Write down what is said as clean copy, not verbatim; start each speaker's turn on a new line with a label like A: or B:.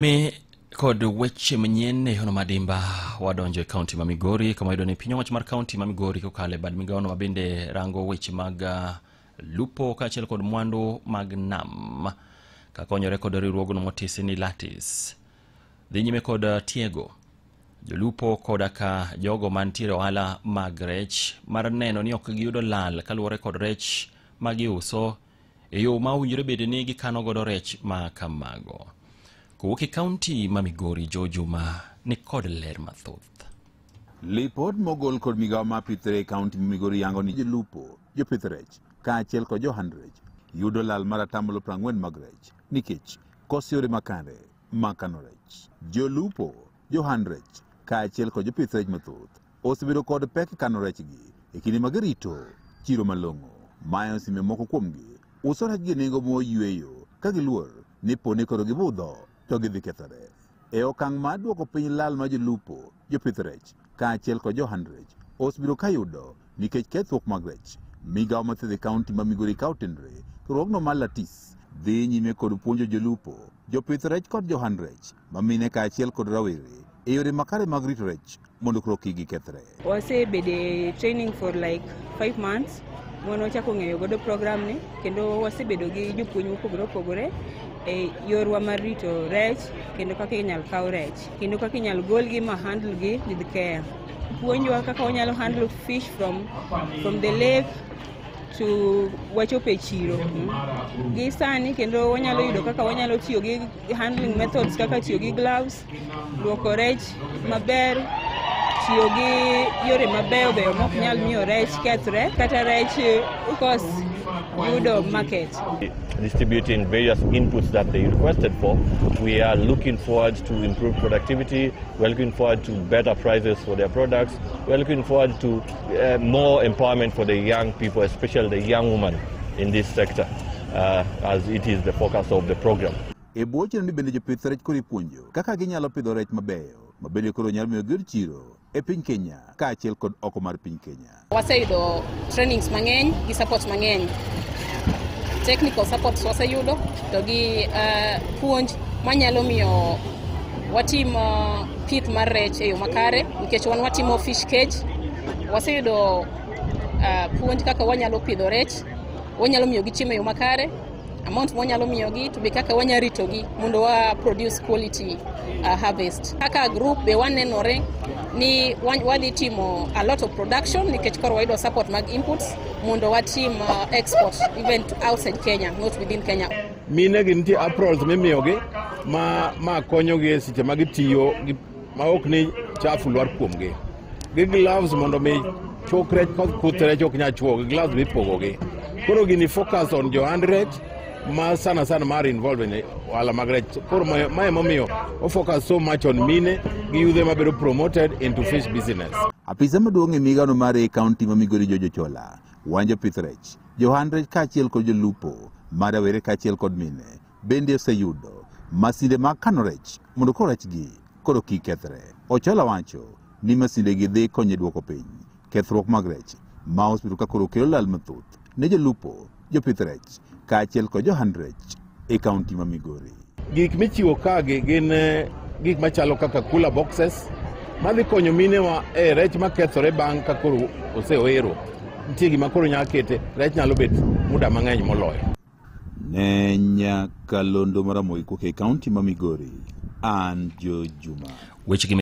A: Me kod weche manyien e hono madimba wadonjo e kaunti ma Migori kama wayudo ni piny owacho mar kaunti ma Migori kokalo e bad migawono ma bende rango weche mag lupo kaachiel kod mwandu mag nam kakonyore kod riwruogno motisi ni Latis dhi nyime kod tiego jolupo koda ka jogo mantiere ohala mag rech mar neno ni ok giyudo lal kaluwore kod rech ma giuso e yo ma owinjore bed ni gikano godo rech ma kamago. Kowuok e kaunti ma Migori, Joe Juma ni kod ler mathoth.
B: Lipot mogol kod migawo mar pith e kaunti ma Migori yango ni jolupo, jopith rech kaachiel kod johand rech yudo lal mar atamalo 40 mag rech nikech koso yore makare mag kano rech. Jolupo, johand rech kaachiel kod jopith rech mathoth osebedo kod pek e kano rechgi e kinde ma girito chiro malong'o. Mae osemiyo moko kuomgi uso rechgi e nengo moyweyo ka giluor ni poni koro gibudho to gidhi kethore. E okang' mar duoko piny lal ma jolupo, jopith rech kaachiel kod johand rech osebedo ka yudo nikech kethruok mag rech. Migawo mathieth e kaunti ma Migori ka otenore riwruogno mar Latis dhi nyime kod puonjo jolupo, jopith rech kod johand rech ma mine kaachiel kod rawere e yore makare mag rito rech mondo koro kik gikethre.
C: Wasebedo e training for like 5 months mane wachako ng'eyo godo program ni, kendo wasebedo gi jopuonj mopogore opogore e yorwa mar rito rech, kendo kaka inyal kaw rech, kendo kaka inyal golgi ma handle gi with care. Puonjwa kaka wanyalo handle fish from the lake to wachopo e chiro. Gi sani kendo wanyalo yudo kaka wanyalo tiyo gi handling methods kaka tiyo gi gloves, luoko rech maber, tiyo gi yore mabeyo beyo mok nyal miyo rech kethre kata rech kos yudo market.
D: Distributing various inputs that they requested for. We are looking forward to improved productivity. We're looking forward to better prices for their products. We're looking forward to more empowerment for the young people, especially the young women in this sector, as it is the focus of the program.
B: E bwo chenro ni bende jopith rech koro ipuonjo kaka ginyalo pidho rech mabeyo ma bende koro nyalo miyo giyud chiro e piny Kenya kaachiel kod oko mar piny Kenya.
E: Waseyudo trainings mang'eny gi support mang'eny. Technical support waseyudo to gi puonj manyalo miyo watim pith mar rech e yo makare nikech wan watimo fish cage. Waseyudo puonj kaka wanyalo pidho rech, wanyalo miyogi chiemo e yo makare, amount mwanyalo miyogi to be kaka wanyalo ritogi mondo wa produce quality harvest. Kaka group be wanenore ni wadhi timo a lot of production nikech koro wayudo support mag inputs mondo watim export even to outside Kenya, not within Kenya.
F: Mine gi nitie aprons mimiyogi ma konyogi e seche ma gitiyo ma ok ni chafu lwar kuomgi. Gi gloves mondo mi chok rech kod kuth rech ok nyal chuogi, gloves mipogogi. Koro gini focus on johand rech ma sana sana mar involved in ohala mag rech. Koro mae momiyo o focus so much on mine gi yudhe mabedo promoted into fish business.
B: Apisa maduong' e migawono mar e kaunti ma Migori George Ochola wanjo pith rech, johand rech kaachiel kod jolupo ma rawere kaachiel kod mine bende oseyudo masinde mag kano rech mondo koro rechgi koro kik kethre. Ochola wacho ni masinde gi dhi konyo e duoko piny kethruok mag rech ma osebedo ka koro kelo lal mathoth ne jolupo, jopith rech kaachiel kod johand rech e kaunti ma Migori.
F: Gik michiwo kagi gin gik machalo kaka cooler boxes madhi konyo minewa e rech makethore bang' ka koro oseoero. Nitie gima koro nyalo kete, rech nyalo bet muda mang'eny moloyo.
B: Ne nyakalondo mar Ramogi kowuok e kaunti ma Migori, an Joe Juma.
A: Weche gi